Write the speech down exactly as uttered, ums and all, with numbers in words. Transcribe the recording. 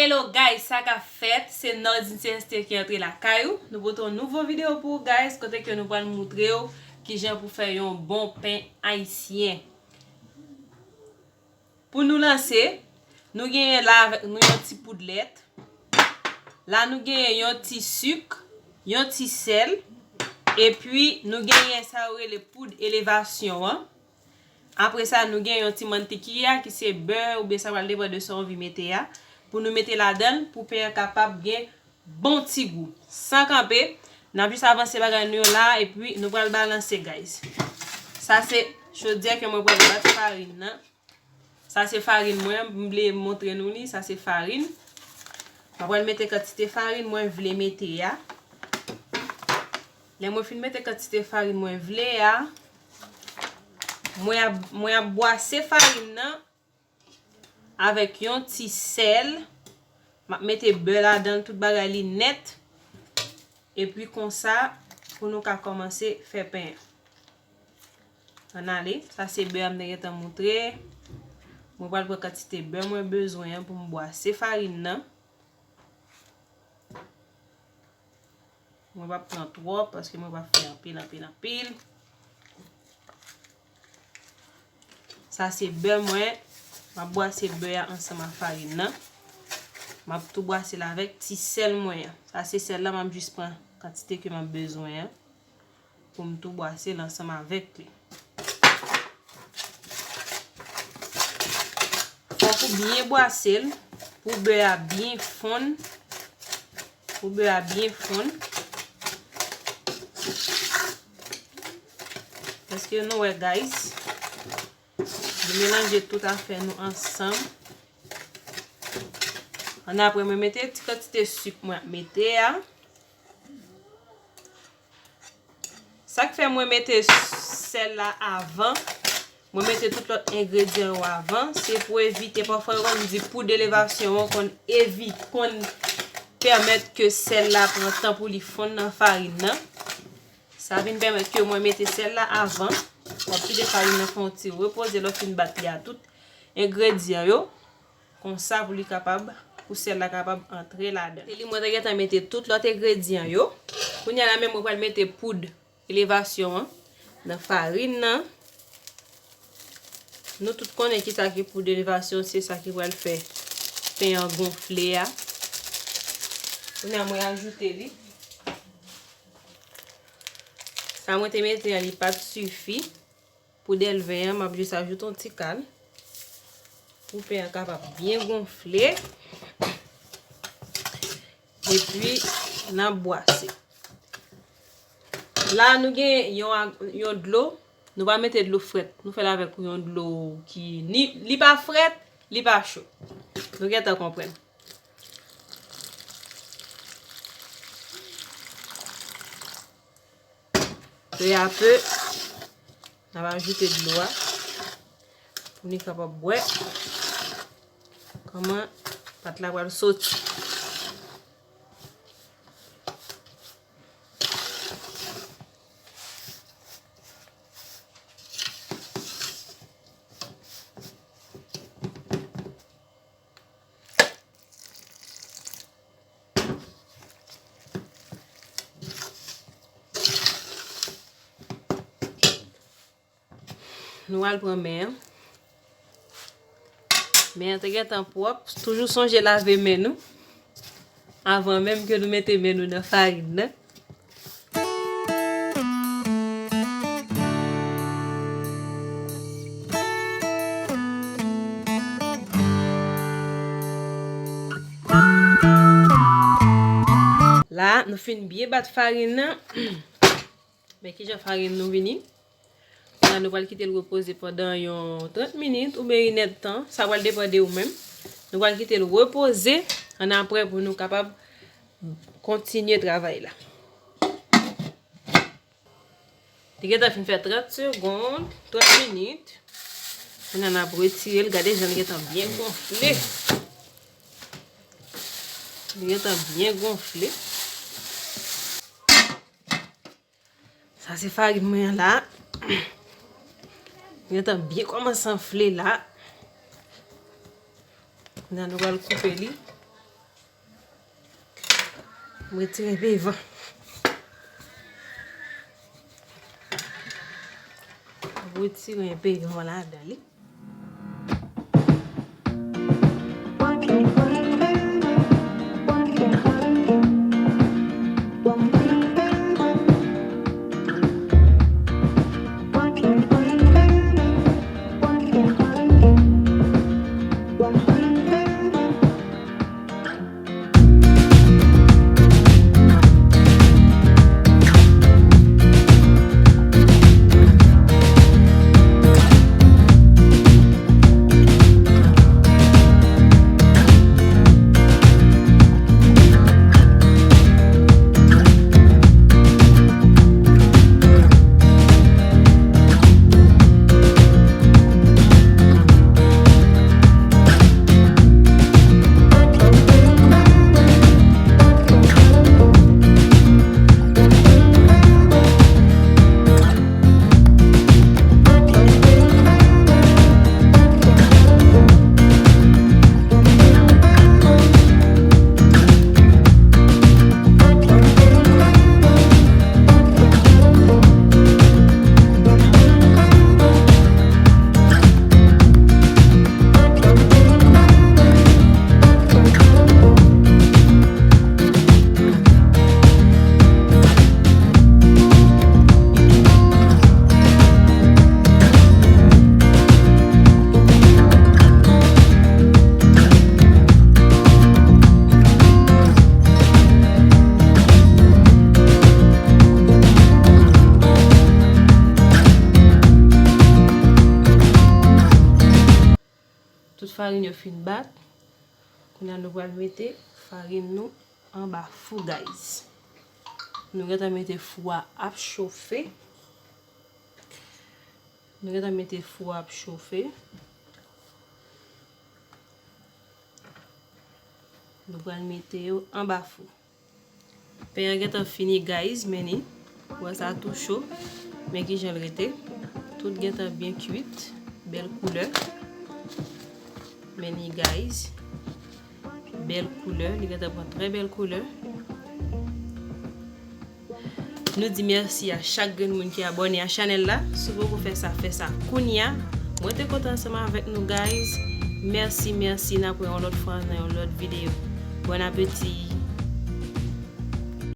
Hello guys, sa k ap fèt? Se Nordine C S T ki antre lakay ou. Nou pote yon nouvo videyo pou ou guys, kote ke nou pral moutre w kijan pou fè yon bon pen ayisyen. Pou nou lanse, nou genyen la avèk nou yon ti poud lèt. La nou genyen yon ti sik, yon ti sèl, epi nou genyen sa yo rele poud elevasyon an. Apre sa, nou gen yon ti mantikiya ki se bè oubyen sa pral depann de sa w anvi mete a. Pou nou mete ladan l, pou pen an kapab gen bon ti gou. San kanpe, n ap jis avanse bagay nou yo la, epi nou pral balanse, guys. Sa se chodyè ke mwen pral bat farin nan. Sa se farin mwen, m vle montre nou li, sa se farin. Mwen pral mete kantite farin mwen vle mete a. Lè mwen fin mete kantite farin mwen vle a, mwen ap, mwen ap bwase farin nan avèk yon ti sèl. M ap mete bè ladan l, tout bagay li nèt. Epi konsa, pou nou ka kòmanse fè pen an. Ann ale, sa se bè a m te gentan moutre. Mwen pral pran kantite bè mwen bezwen an pou m bwase farin nan. Mwen p ap pran twòp paske mwen p ap fè anpil, anpil, anpil. Sa se bè mwen. M ap bwase bè a ansanm ak farin nan. M ap tou bwase l avèk ti sèl mwen an. Sa se sèl la, m ap jis pran kantite ke m ap bezwen an pou m tou bwase l ansanm avèk li. Fòk ou byen bwase l pou bè a byen fonn. Pou bè a byen fonn. Èske nou wè, guys? Nou melanje tout afè nou ansanm. Annapre, mwen mete ti kantite sik mwen ap mete a. Sa k fè mwen mete sèl la avan, mwen mete tout lòt engredyan yo avan, se pou evite, pafwa yo konn di poud elevasyon an konn evi-, konn pèmèt ke sèl la pran tan pou li fonn nan farin nan. Sa vin pèmèt ke mwen mete sèl la avan. W ap kite farin nan fè yon ti repoze lè w fin bat li a tout engredyan yo. Konsa pou li kapab, pou sèl la kapab antre ladan. Se li mwen te gentan mete tout lòt engredyan yo. Kounye a la menm mwen pral mete poud elevasyon an nan farin nan. Nou tout konnen kisa ki poud elevasyon, se sa ki pral fè pen an gonfle a. Kounye a mwen ajoute li. Sa mwen te mete an, li pa t sifi. Poud èlven an, m ap jis ajoute yon ti kal pou pen an kapab byen gonfle. Epi, n ap bwase. La, nou gen yon, yon dlo. Nou pa mete dlo frèt. Nou fè l avèk yon dlo ki ni, li pa frèt, li pa cho. Nou gentan konprann. Peu à peu, n ap ajoute dlo a pou nou kapab wè kòman pat la pral soti. Nou al pran men an. Men an te gentan pwòp. Toujou sonje lave men nou avan menm ke nou mete men nou nan farin nan. La, nou fin byen bat farin nan. Men kijan farin nou vini. La, nou pral kite l repoze pandan yon trant minit oubyen inèdtan. Sa pral depann de ou menm. Nou pral kite l repoze. Annapre, pou nou kapab kontinye travay la. Li gentan fin fè trant segonn, trant minit. Kounye a n ap retire l. Gade jan li gentan byen gonfle. Li gentan byen gonfle. Sa se farin mwen an la. Li gentan byen kòmanse anfle la. Kounye a nou pral koupe li. M retire enpe van. M retire enpe van ladan li. Tout farin yo fin bat. Kounye a nou pral mete farin nou anba fou, guys. Nou gentan mete fou a ap chofe. Nou gentan mete fou a ap chofe. Nou pral mete yo anba fou. Pen an gentan fini, guys, men li. Ou wè sa tou cho. Men kijan l rete. Tout gentan byen kwit. Bèl koulè. Men li, guys. Bèl koulè. Li gentan pran trè bèl koulè. Nou di mèsi a chak grenn moun ki abòne a chanèl la. Si w poko fè sa, fè sa kounye a. Mwen te kontan ansanm avèk nou, guys. Mèsi, mèsi. N ap wè yon lòt fwa nan yon lòt videyo. Bon apeti.